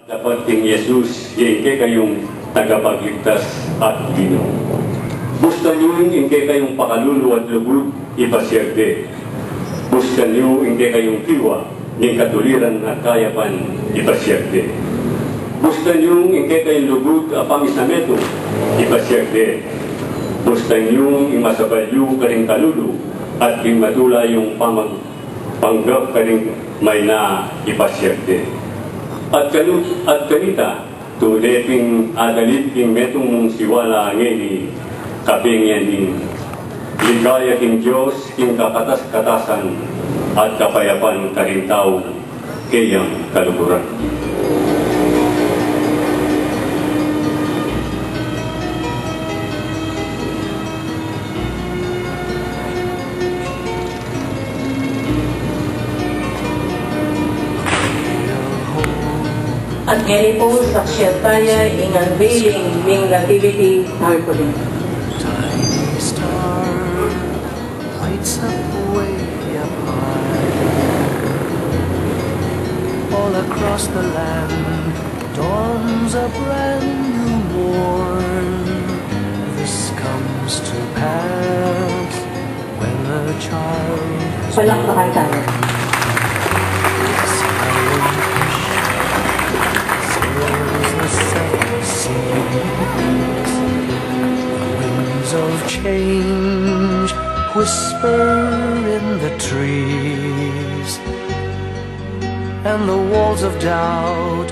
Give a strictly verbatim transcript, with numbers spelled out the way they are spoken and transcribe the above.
Dapat king Jesus, ya ing kekayung tagapagligtas at Ginu. Bustan yu ing kekayung pakalulu at lugud, ipasiag de. Bustan yu ing kekayung kiwa ning katuliran at kayapan, ipasiag de. Bustan yu ing kekayung lugud a pamisametung, ipasiag de. Bustan yu ing masabal yu karing kalulu at ing matula yung pamag-, panggap karing mayna, ipasiag de. At kanu-, at kanita, tune pin adalit king metung mung siwala ngeni, kapengi ning ligaya king Dios, king kakatas-katasan at kapayapan karing taung keyang kaluguran. At ngeni pu, saksian taya ing unveiling ning Nativity Tarpaulin. Tiny star lights up way up high. All across the land dawns a brand new morn. This comes to pass when a child has Palakpakan tayo. Sails the seven seas. The winds of change whisper in the trees, and the walls of doubt